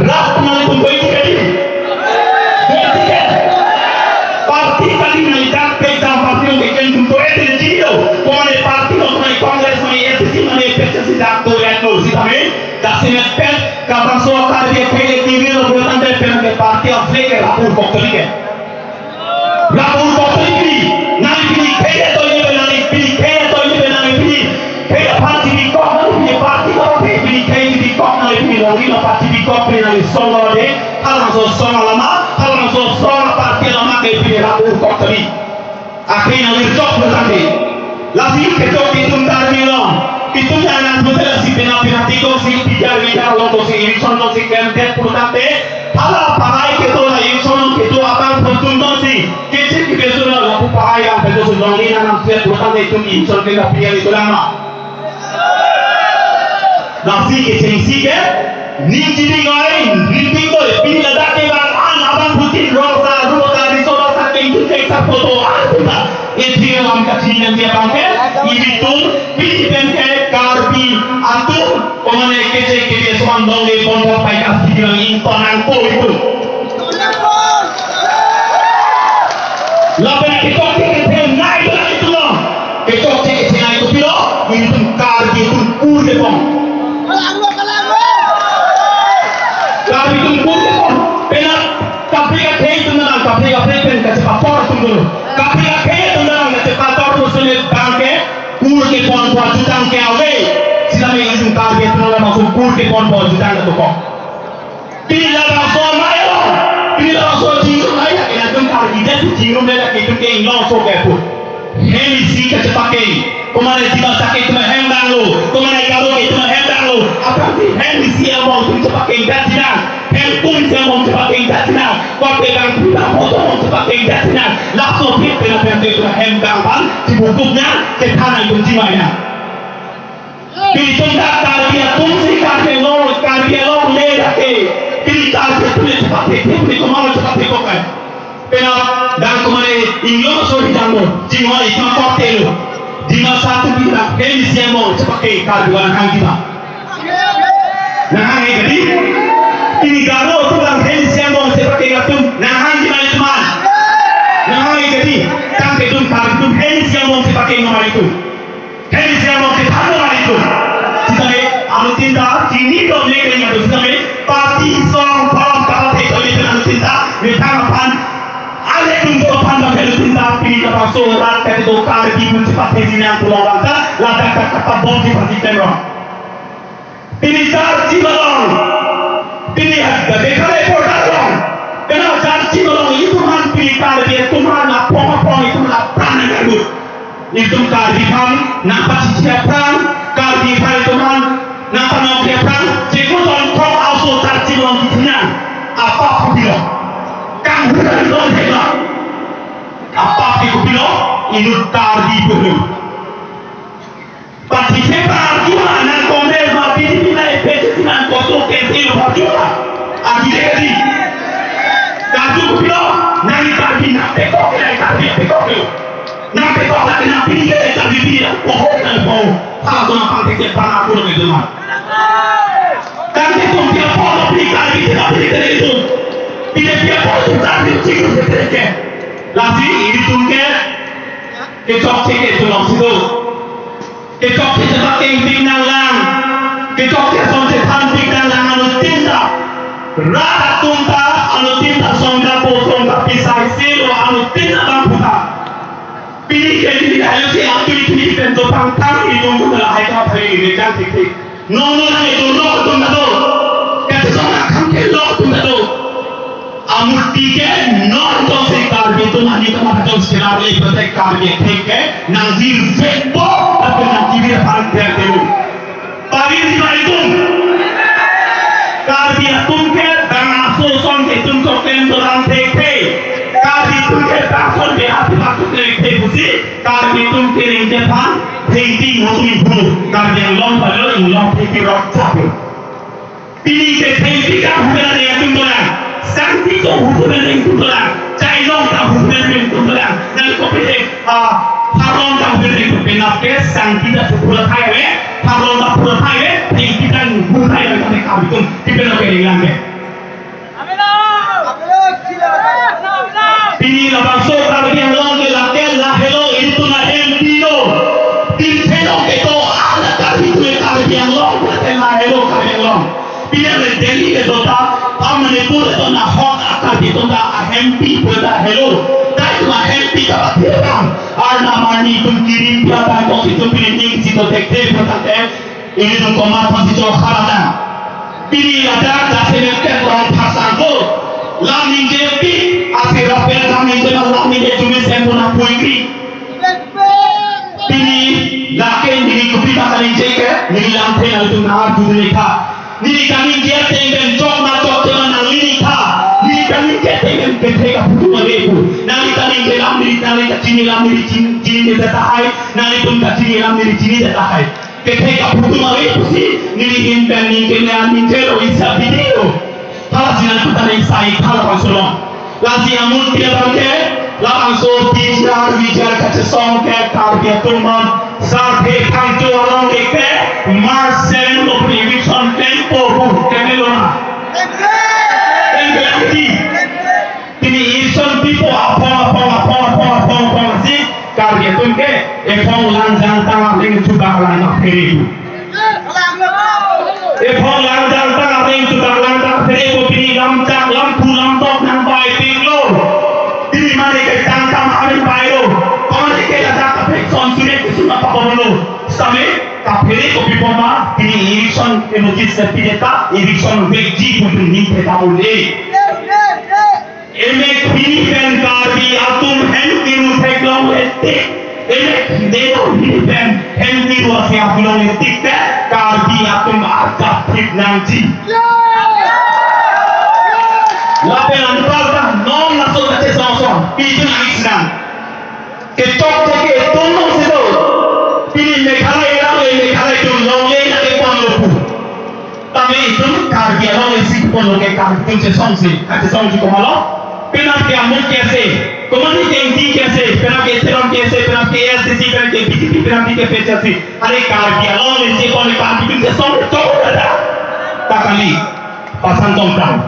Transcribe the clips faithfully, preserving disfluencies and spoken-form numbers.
Rat nangtum do-ik tadi. Do-ik tadi. Party kali nangli dak pek dam party along keken tum do-ik tadi lo. Kone party along nang Congress nang A I C C nang A P H L C dak do-iklo sitame. Dak si nepet kabangso Karbi akhei T V lo buat ante pen ke party a-flag ke rapor kok tadi ke. Rapor kok tadi pini, nangli pini khei atoini pen nangli pini khei atoini pen nangli pini khei aphan chibikok nangli pini party kok pini khei chibikok nangli pini longri lo party chibikok pini nangli song lo de, halabangso song alama, halabangso song party alama ke pini rapor kok tadi. Akhei nangli chok bertangke. Lasi kechok itum Karbi along. Itum ya nang betul si pena pena tikok si bijar bijar along si election along si kandidat pulotangte. Hala parai kedo la election along kedo abang putun along si. Kecil kedo sudah lapu parai yang betul sudah ni nang siap pulotangte itum election ke nggak pilihan itu lama. Lasi kechengsi ke, ning chini ngai, ning ping doi, pini ladak ke bang, an abang putin, rong sa, ruo sa, riso sa, kengkun keng sa, photo, an puta. Ethir lam kachini nang dia bang ke, ilitum, pini pen ke, Karbi, atum, komane keche keche suan dong le pon pon pai kasi bilang ington angko itum. Lapen kechokche kethenei do itum lo. Kechokche kethenei kopilo, itum Karbi atum kur kepon. Karbi atum kur kepon. Penap kaprek akhei atum nang, kaprek kaprek pen kachepapor atum dulu. Kaprek akhei atum nang kachepator atum sule bang ke kur kepon pu ajutang ke ave. Sitame itum Karbi atum labangso kur kepon pu ajutang ke tokok. Pini labangso amei along, pini labangso chingrum amei, kena tum Karbi adet chingrum le lake tum ke inglong so ke pu. Hem isi kachepakeng, komane Dimasa ke tum hem danglo, komane Garo ke tum hem danglo, aphrangsi hem isi among tum chepakeng dat chinang, hem kum isi among chepakeng dat chinang, kote kang tum photo among chepakeng dat chinang, laso phit pena pena tum hem kang bang, chibukup nang, chethan nang tum chimai nang. Pini tum dak Karbi atum si Karbi Anglong, Karbi Anglong le lake. Pini Karbi atum le chepate, pini komang chepate kokai. Pena dang komane inglong so hidang mo, jingwa isma kote lo. Dimasa atum pini dak hem isi among chepate Karbi wan hang kita. Nang hang e gadi. Pini Garo atum dak hem isi among chepate atum. Nang hang di mali teman. Nang hang e gadi. Tang ke tum Karbi atum hem isi among chepate nomor itu. Hem isi among kethan lo mari tu. Sitame anuttin ta chini do le kenya tu sitame party song phalam kapathe kali pen anuttin ta methang aphan ale tum do aphan bang anuttin ta pini labangso rat kati do Karbi mun chepathe jinang pulang bangta ladak tak tak bom si pasi tenro. Pini charchi malong. Pini ada dekha reporter long. Kena charchi malong itum aphan pini Karbi atum aphan apong apong itum aphan apran nang karbut. Itum Karbi aphan nangpachichi aphrang, Karbi aphan itum aphan nangpanongke aphrang, chekut on kok aso charchi malong kithi nang, apap kopilo. Kanghu nang don helo. Apap ke kopilo, inut Karbi pulo. Pachiche party ma nang Congress ma B J P ma A P H L C ma koso ke silo party ma. Agi de kali. Karju kopilo, nang Karbi nang pekok nang Karbi pekok lo. Nang pekok nang nang pini ke Karbi pini ya. Oh, nang mau. Kalau tu nang pangke ke pana aku nang itu ma. Kan itu dia polo pini Karbi tidak pini dari itu. Pini dia polo tu Karbi cikgu seterusnya. Lasi ini tungke kechokche ke tulong situ. Kechokche chepakeng pik nanglang. Kechokche song chethan pik nanglang anuttin ta. Rat atum ta anuttin ta song kapo song kapisai selo anuttin ta bang puta. Pini ke pini ayo si atui pini pen to pangthang itum tu lahai ka phai ni jang tik tik. Non non nang itum lok atum ta do. Kachetong akham ke lok atum ta do. Amurti ke non to se Karbi atum ani atum atum selar le protect Karbi akhei ke nang jir jekbo tapi nang jir aphan dia telu. Parin di mai tum. Karbi atum ke dang aso son ke tum to pen to dang thek thek. Karbi atum ke dang son ke hati batuk le thek pusi. Karbi atum ke ring ke phan thek di mutum ibu. Karbi Anglong palo Anglong thek di rok chapu. Pini ke thengpi ka hukuman yang tum dolang. Sangti ko hukuman yang tum dolang. Chailong ka hukuman yang tum dolang. Dan ko pini, ah, harong ka hukuman yang tum penap ke sangti da sepuluh thai we. Parlo na pura thai le, thing pitan bu thai le, kami kami tum, pitan lo kering lang ke. Pini labangso Karbi Anglong ke lake lahelo ilitum a-M P lo. Pini thelo ke to ala Karbi tu Karbi Anglong, ke lahelo Karbi Anglong. Pini le Delhi le dota, a Manipur le dona hok a Karbi atum ta a-M P pu ta helo. Tai atum a-M P ta ba thirang. Arnam arni atum kirim pia ta kok itum pini ning si to tek tek pu ta tek. Ilitum komat aphansi chokha ra nang. Pini ladak jasemet pen rong phasang ko. Lam ningje pi, asi rapel lam ningje ma lam ningje jumi sempo na puingri. Pini lake neli kopi ta kaningje ke, neli lamthe nangtum nang arju neli tha. Neli kaningje ateng pen chok ma chok tema nangli neli tha. Neli kaningje ateng pen kethe kaphutu mare pu. Nangli kaningje lam neli, nangli kachini lam neli chin-, chinine tahai. Nanglitum kachini lam neli chinine tahai. Kethe kaphutu mare pusi neli ahin pen ningje ne ningje lo, isa bidi lo. Hala sinan kuta ne sai thala bangso lo. Lasi amul tia bangke, labangso bijar bijar kachesong ke Karbi atum man, sarthe thangcho along ke, March seven lo eviction tempo hu, keme lo na. Tempo yang di. Pini ison pipo aphong, aphong, aphong, aphong, aphong, aphong, si Karbi atum ke, ephong langjang tang aling chuba lang na phiri pu. Ephong langjang tang aling chuba lang na phiri pu, pini lamchak, lamthu, lamtok nang bai pik lo. Pini mane ke tang tam aling bai lo. Pamane ke ladak kapek son sunek ke suna papa lo. Sami, kaphiri ko pipo ma, pini eviction ke notice se pide ta, eviction vekji pu pini theta mule. Emek hini pen Karbi atum hem kiru theklongle tik. Emek deno hini pen hem kiru asi akulongle tik te Karbi atum arjap thip nangji. Lapen anparta non laso kachesong song pijun anisnang. Kechok ke ke tum nong sido. Pini Meghalaya lang le Meghalaya tum longle na ke pon lo pu. Tame itum Karbi along isi pon lo ke Karbi atum chesong si, kachesong si komat lo. Penap ke amuk ke se, komat ni ke N T ke se, penap ke Theron ke se, penap ke A S D C, penap ke B J P, penap ke P H L C. Are Karbi along isi pon Karbi atum chesong chok ada. Ta kali, pasang tong tang.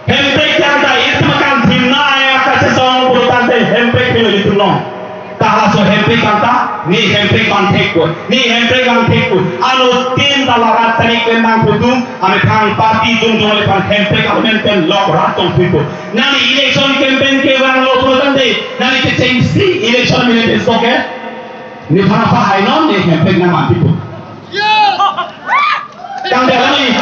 Hemprek yang ta itum akan thimna ya kachesong pulotangte Hemprek pilo itum long. Tahalaso Hemprek kanta, ne Hemprek bang thek ko, ne Hemprek bang thek ko. Ano tin ta larat tarik pen nang putum, ame thang party jung jung le pan Hemprek amen pen lok rat tong pui ko. Nani election campaign kevang lo pulotangte, nani kechengsi election manifesto ke. Ne phana pa hai non, ne Hemprek nang manti ko. Tangte alangli.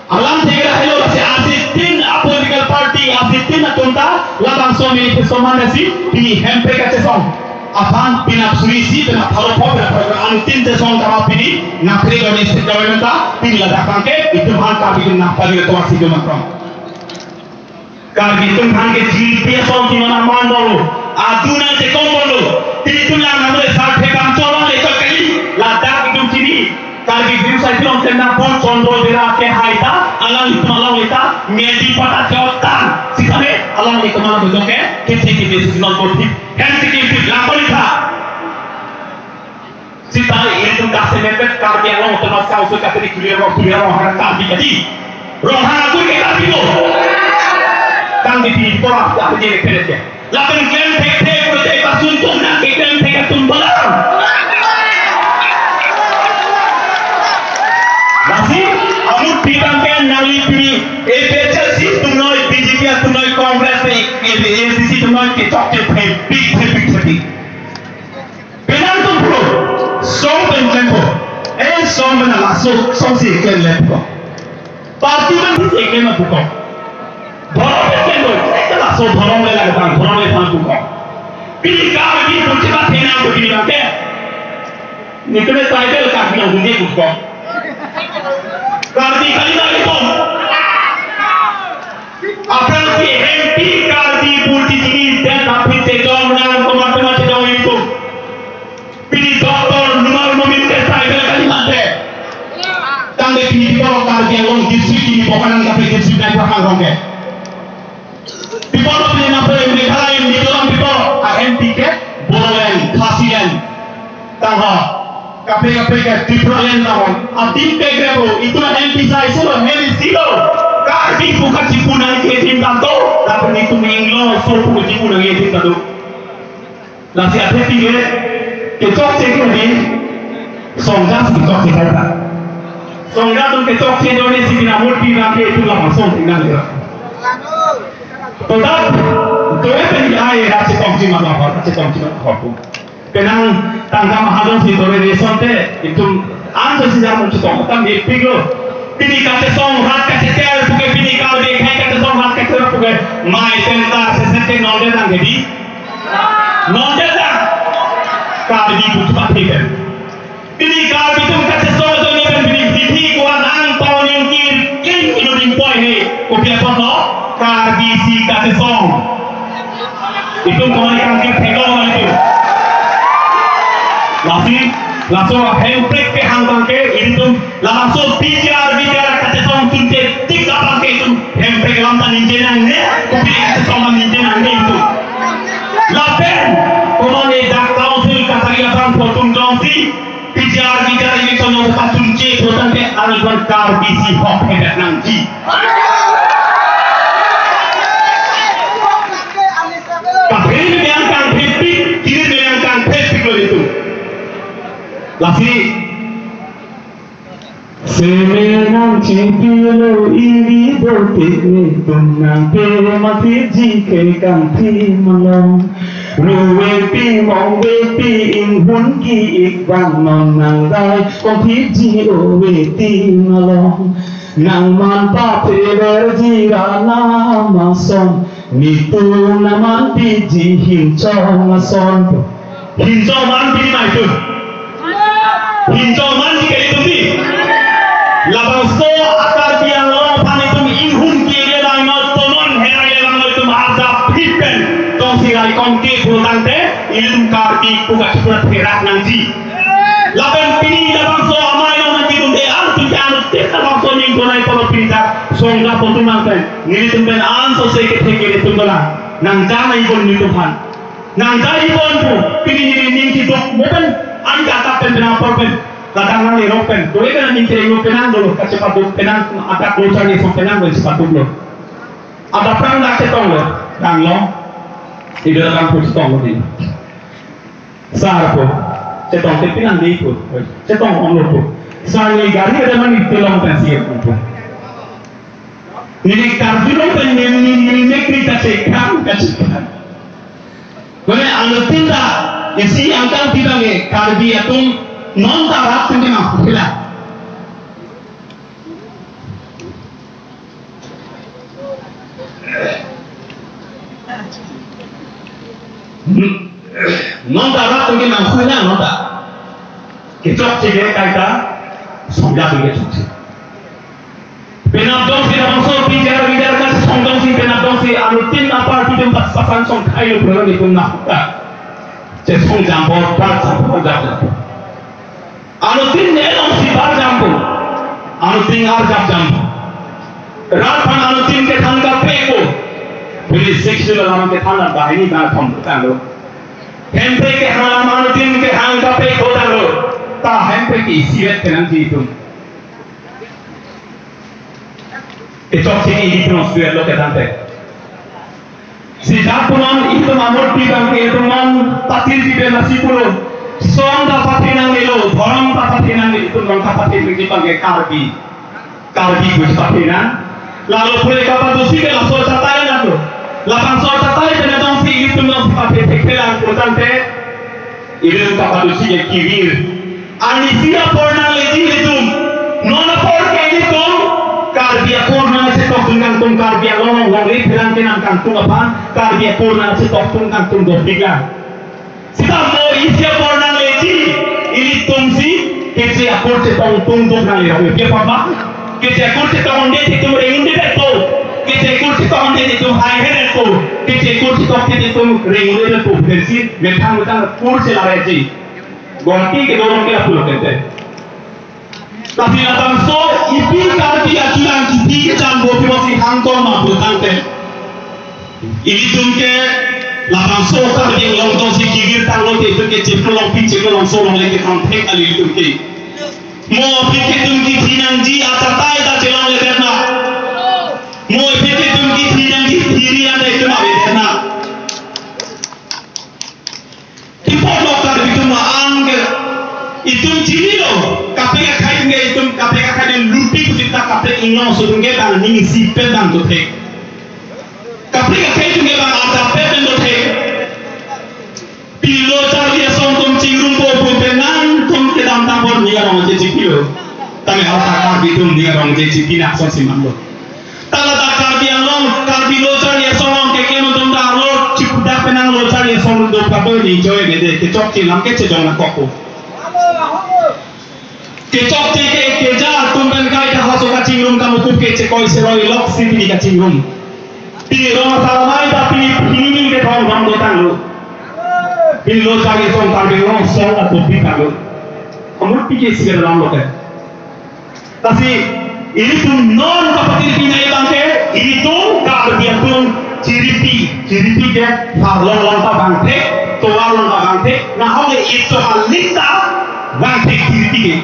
Alam tiga helo lasi asitin a political party asitin atum ta labangso manifesto man si pini Hemprek kachesong aphan penap suri isi penap pharo pho penap pharo anuttin chesong kama pini nakri kami state government ta pini ladak bangke itum han kami tum nang pagi ketua si tum akrom. Karbi atum aphan ke G D P asong si non aman dolo. Adu nang chekong dolo. Pini itum lang nang le sarthe bang cholong le chok kali. Ladak itum chini. Karbi View sai chilong sen nang pon Chandra Bera ke hai ta. Alanglitum along le ta. Medi pata jot ta. Sitame alanglitum along le ke. Kiti kiti si non bor thip. Hen si kiti lang pon ta. Sita itum dak se mepet Karbi Anglong Autonomous Council kapini kuliah rong kuliah rong hana Karbi kati. Rong hana kui ke Karbi lo. Tang di di pora Karbi je peret ke. Lapen klem thek thek prote pasun tum nang ke klem thek atum bola. Lasi amut pitang ke nangli pini A P H L C atum noi, B J P atum noi, Congress ne, A D C atum noi kechok ke phe pik phe pik phe pik. Penang tum pro, song pen klempo. Eh, song pen laso, song si klem lempo. Party pen si klem lempo. Dhorom pen klempo, eh, laso dhorom le lagi bang, dhorom le bang pu ko. Pini Karbi pu chiba thenang pu pini bang ke. Ni kene title Karbi nang dunia pu ko. Karbi kali lagi bom. Aphrangsi M P Karbi pu chini det aphi chejong nang komat komat chejong itu. Pini Doctor Numal Momin ke sai bela kali mate. Tangte pini di Karbi Anglong district ini bukan kape district nai bukan rong ke. People of Meghalaya, Mizoram people, a M P ke Bodoland, Khasiland. Tangha. Kaprek kaprek ke Tipraland tahun. Adim ke grebo, itum emphasize lo, hem isi lo. Karbi pu kachipu nangji adim kanto, lapen itum Inglong so pu kachipu nangji adim kanto. Lasi athe pile, kechokche ke di, songja si kechokche kaita. Songja atum kechokche do ne si bina murti bangke itum labangso tinggal ya. To dak, to e pen ai ra chetongji ma ho, chetongji ma ho. Penang tangka mahajon si dore reson te, itum an si jam chetong tam epik lo. Pini kachesong rat kachetel puke, pini Karbi akhei kachesong rat kachetel puke, mai center se se ke nonde tang ke di. Nonde tang. Karbi putu pathi ke. Pini Karbi atum kachesong atum ni pen pini bithi kuan ang tong ningkir king inu dingpoi he. Kopi apot lo? Karbi si kachesong. Itum kemari kangkir thekong ma itum. Lasi, laso hemprek kehang bangke, itum, laso P G R, V G R kachesong chunche tik abangke itum, hemprek alam ta ningje nangne, kopi kachesong alam ningje nangne itum. Lapen, komane dak council kachari abang photum jongsi, P G R, V G R election along kachunche photan ke arvan Karbi si hok hebat nangji. Kaphe ne yang kangphepik, kiri ne yang kangphepik lo itum. Lasi, seme nangchipilo ili bote netum nangpe mati ji ke kangthim along. Ruwepi mongwepi inghun ki-ik vang non nang dai kongthip ji owepi along. Nangman pathever ji ra nam ason, netum nangman piji hinchong ason. Hinchong man piji ma itum. Hinchong man ji ke itum di. Labangso a-Karbi Anglong aphan itum inghun ki-ik le bang no tomon herai le bang no itum arjap phit pen tongsi rai kongke pulotangte itum Karbi pu kachipurat herak nangji. Lapen pini labangso amai nang nangji tum de ang tum ke anu tit labangso ning donai polo pini dak songja photum nang pen. Nelitum pen anso se kethe ke itum dolang. Nang jana ibon netum aphan. Nang jana ibon pu. Pini neli ning kiduk mo pen an ka atap pen pen apor pen. Kadang nang lerok pen. Dole pen ning kireng lo penang dolo. Kachepaduk penang adak lo charli song penang lo chepaduk lo. Ada prang dak chetong lo. Dang lo. Ido dang pu chetong lo di. Sar po, chetong te pinang di po, chetong ong lo po. Sar ni gari ada mani telong pensi po. Neli Karbi long pen neli, neli, neli nekri kachekang, kachekang. Mane anutin ta, isi angkang tidak ke, Karbi atum non ta rat pen ke ma pila. Non ta rat pen ke nang hui na non ta. Kechokche ke kaita songja pen kechokche. Penap dong si labangso P G R V G R kachesong dong si penap dong si anutin aparty atum pas pasan song khai lo pulo netum na ta. Chesong jambor par jambor jambor. Anutin ne long si bar jampo. Anutin arjap jampo. Rat aphan anutin kethan kaprek po. Pini six July alam kethan la bahini ba thom tanglo. Hemprek kehang alam anutin kehang kaprek po tanglo. Ta hemprek ke isivet kenangji itum. Kechokche ke itum square lo kethan te. Si dak punon itum amurti bangke itum non patir jibe nasi pulo. Song ta pathe nangnelo, dhorom ta pathe nangne, itum non ta pathe nangne bangke Karbi. Karbi pu pathe nang. Lalo pule kapadosi ke laso chatai nanglo. Labangso chatai pen dong si itum non si pathe thekthelang pulotangte. Itum kapadosi ke kevir. Arnisi apor nangleji itum. Non apor ke itum. Karbi akur nangchetokdun kangtung Karbi Anglong longle pherang kenang kangtung aphan. Karbi akur nangchetokdun kangtung dopik lang. Sita mo isi apor nangleji. Ilitum si. Keche akur chetong tung tung nangle. Oke, apa? Keche akur chetong onde itum reng unde det po. Keche akur chetong onde itum hai he det po. Keche akur chetong onde itum reng unde det po. Pensi methang methang kur chelare ji. Guwahati ke dorong ke lapu lo kente. Tapi labangso ipi Karbi ajulang kipi kechan bo pi bo si hangkong ma pulotangte. Ilitum ke Labangso Karbi Anglong tongsi kevir tanglo te itum ke chepulong pi chepulongso longle ke tang thek kali itum ke. Mo aphi ke itum kithi nangji achatai ta chelongledet nang. Mo aphi ke itum kithi nangji thiri anta itum avedet nang. Tipotlo Karbi atum an ke itum chinilo, kaprek akhei atum ke itum kaprek akhei atum luti pusita kaprek inglong sudung ke bang ning isi pen bang dothek. Kaprek akhei atum ke bang arta pen pen dothek. Pilo charli asong atum chingrumpo pu pen nangtum kedamtang apor ning arong je chipilo. Tame arta Karbi atum ning arong je chipi nak son si manlo. Ta ladak Karbi Anglong, Karbi lo charli asong along keklem atum ta arlo chipudak penang lo charli asong do pado ni joy gede kechokche lam kechejong nangkokpo. Kechokche ke keja atum pen kai ta halaso kachingrum kamukup ke chekoi seroi lok si pini kachingrum. Pini rong asar mai ta pini pini ni ke thong thong dotanglo. Pini lo charli asong Karbi Anglong song atum pi tanglo. Amut pi ke si ke dalam lo ke. Lasi ilitum non kapatirpi nai abang ke, ilitum Karbi atum chiripi, chiripi ke, tharlong along ta bang thek, tovar along ta bang thek, nahok le itum aling ta bang thek chiripi ke.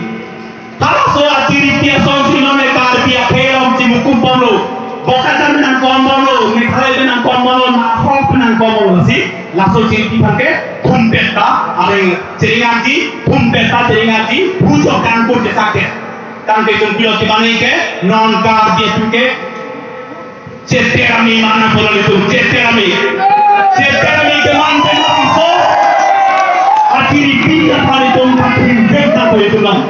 Halaso achiripi asong si non le Karbi akhei along chimukum bomlo, Bokajan nangkom bomlo, Meghalaya nangkom bomlo, nahok nangkom bomlo si, laso chiripi aphan ke, thumpet ta, areng cheringaji, thumpet ta cheringaji, bujok kangkur ke sakit. Tangte itum pilo kemane ke, non Karbi atum ke, cheterami mana pula itum, cheterami. Cheterami ke man ke mati so. Akhiri pia pali itum patin bek na ko itum lang.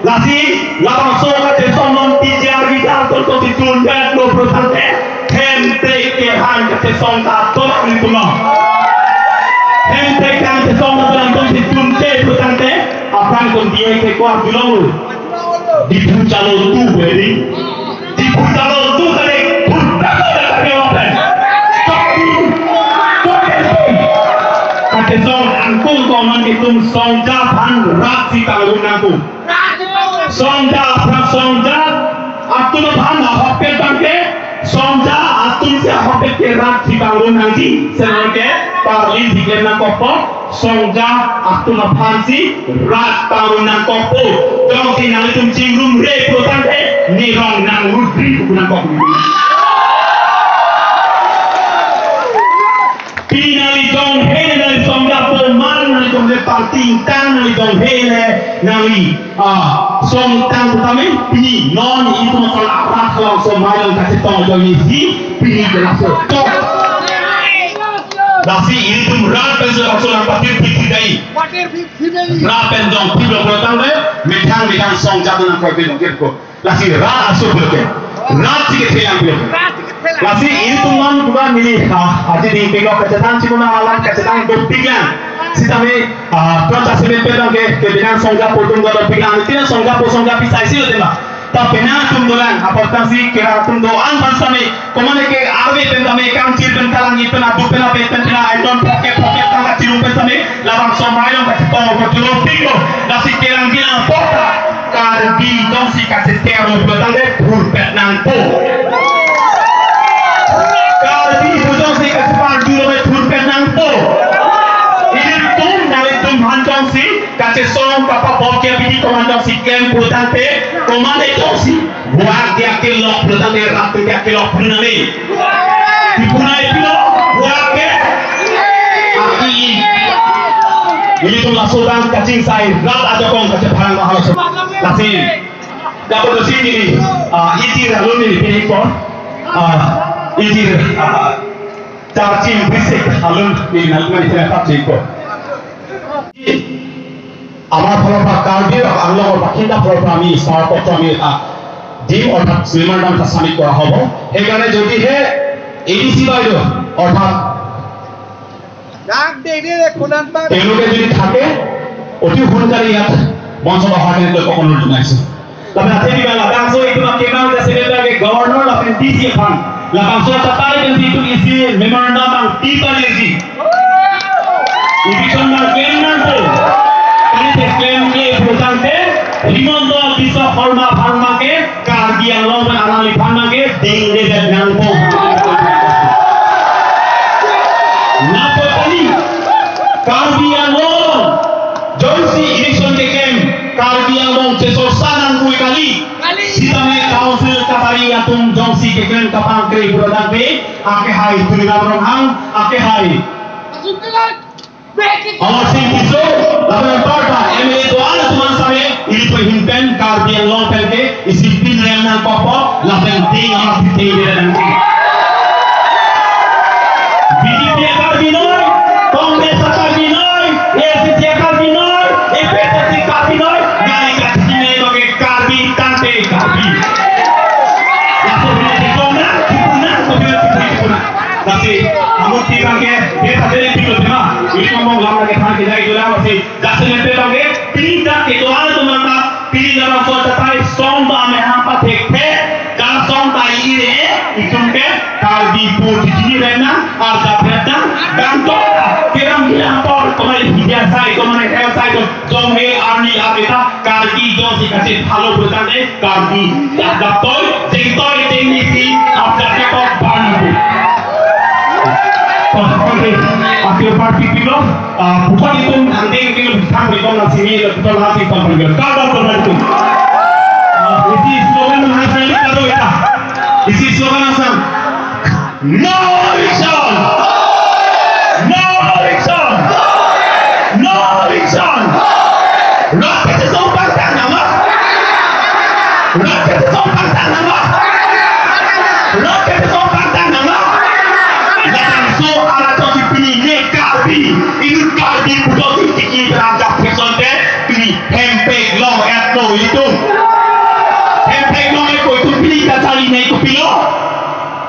Lasi, labangso kachesong non P G R V jar ton to si tun bek lo pro tangte, hemprek ke han kachesong ta to itum lang. Hemprek kachesong ta lang to si tun te pro tangte, aphrang itum dia ke kuar julong lo. Diphu chalo tu beri. Diphu chalo tu kali. Pun kata kata ke open. Tapi, tapi, kachesong angkung konon itum songja aphan rat si tanggung nangkung. Songja aphan songja atum aphan ahokpet bangke. Songja atum si ahokpet ke rat si tanggung nangji. Senang ke parli si klem nangkokpo. Songja atum aphan si rat tanggung nangkokpo. Jongsi nanglitum chingrumre pro tangte, nirong nangrudri pu nangkok. Pini nangli jonghe nangli songja po man nangli jonghe parting tang nangli jonghe le nangli, ah, song tang tame pini non itum asal arat halong so mai long kachetong jongsi pini jelas so. Lasi ilitum rat pen so langsung nangpatir piti dai. Rat pen jong piblo pro tangte, methang methang songja nangkoi pin ongkir ko. Lasi rat asu pro ke. Rat si kethe lang pro. Lasi ilitum non bukan neli, ha, aji ding pegok kachetang chikuna alam kachetang dopik lang. Sitame, ah, pro ta semen pe bangke, kebilang songja po tum dopik lang. Tina songja po songja pi sai si lo tema. Ta penang atum dolang, apot tangsi kerang atum do-an aphan sitame, komane ke arve pen tame, kangchir pen, kalangi pen, adu pen, apet pen, tina, aiton, poket, poket, tangka chirung pen sitame, labangso mai long kachetong, kachetong, pik lo, lasi kerang bilang apot ta, Karbi jongsi kachetero, betang de, purpet nangpo. Karbi jongsi kacheparju lo, purpet nangpo. Ilitum, nanglitum aphan jongsi, kachesong kapabot ke bidi komandan si klem putangte, komandan jongsi buak dia kelok putangte, ratu dia kelok punani. Dipunai pilo buak ke. Aki. Ilitum laso abang kachingsai rat ajakong kachepharang mahal so. Lasi. Dapat dosi ini, ah, isi lalu ini pini pon. Ah, isi, ah, charchim bisik lalu ini lalu ini saya tak jiko. আমাৰ ফালৰ পৰা কাৰ্বি আংলঙৰ বাসিন্দা ফালৰ পৰা আমি স্মাৰকপত্ৰ আমি এটা দিম, অৰ্থাৎ মেমৰেণ্ডাম এটা ছাবমিট কৰা হ'ব। সেইকাৰণে যদিহে এ ডি চি বাইদেউ অৰ্থাৎ তেওঁলোকে যদি থাকে, অতি সোনকালে ইয়াত মঞ্চত অহাৰ কাৰণে তেওঁলোকক অনুৰোধ জনাইছোঁ। Tapi ate di bala bangso itu makin mau kasi nila ke governor lapen D C aphan. La bangso tatai kan itu isi memorandum bang tipa lagi. Eviction bang klem nangpo. Kali te klem ke putangte, Himanta Biswa Sarma aphan bangke, Karbi Anglong pen alangliphan bangke, ding de det nangpo. Nangpo Kekren kapangkre pura dangke, akehai Tuliram Ronghang, akehai Amarsing Tisso, lapen anparta M L A do-an atum an same, ilitum ahin pen, Karbi Anglong pen ke, isi pinrem nangkokpo, lapen ding amat ding ding nangji. B J P Karbi noi, Congress Karbi noi, A I C C Karbi noi, A P H L C Karbi noi, nai kachini bagi Karbi tangte Karbi. Laso bini di kong nang, kipu nang, kopi nang, kipu nang, kipu nang. Lasi, amun pi bangke, dia tak ada yang pintu tema. Ini ngomong lama lagi, thank you, thank you, lama sih. Lasi nang pi bangke, pindah ke doa tu mata, pindah langsung tetai, song ba me hampa thek thek, kalau song ta ire, itum ke, Karbi pu di sini rena, ada rena, dan kok, kiram bilang por, kemana dia saya, kemana saya, saya, Jonghe arni arita Karbi jongsi kachethalo putangte Karbi dak daptoi, jengtoi, jengni si, apjak kepok bani pu. Paham ke? Akhir parti pilo, ah, bukan itu nanti itu sang di kong nasi ni, itu nanti kong pergi. Kalau pernah itu. Ah, isi slogan mana saya taruh ya? Isi slogan asal. No eviction! No eviction! No eviction! Rat kachesong pangtang nama? Rat kachesong pangtang nama? Rat kachesong pangtang nama? Laso arat si pini ne Karbi, inut Karbi pujo si tiki berangkat person te, pini hempek long etlo itum. Hempek long etlo itum pini kachari ne kopilo.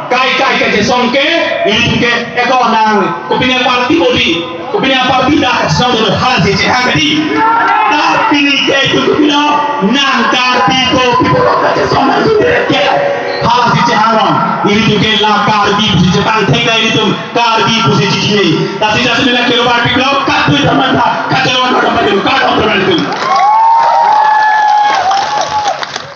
Kai kai kachesong ke, ilitum ke, eko nang, kopine parti bodi, kopine parti dak kachesong dolo, halasi chehang kadi. Tapi ni ke itum kopine, nang Karbi ko, people kachesong nang sudah ke, halasi chehang nang, ilitum ke la Karbi pusi chetang thek la ilitum, Karbi pusi chichini. Lasi lasi mina kelo parti ko, katui teman tha, kachelon teman tha, katui teman tha.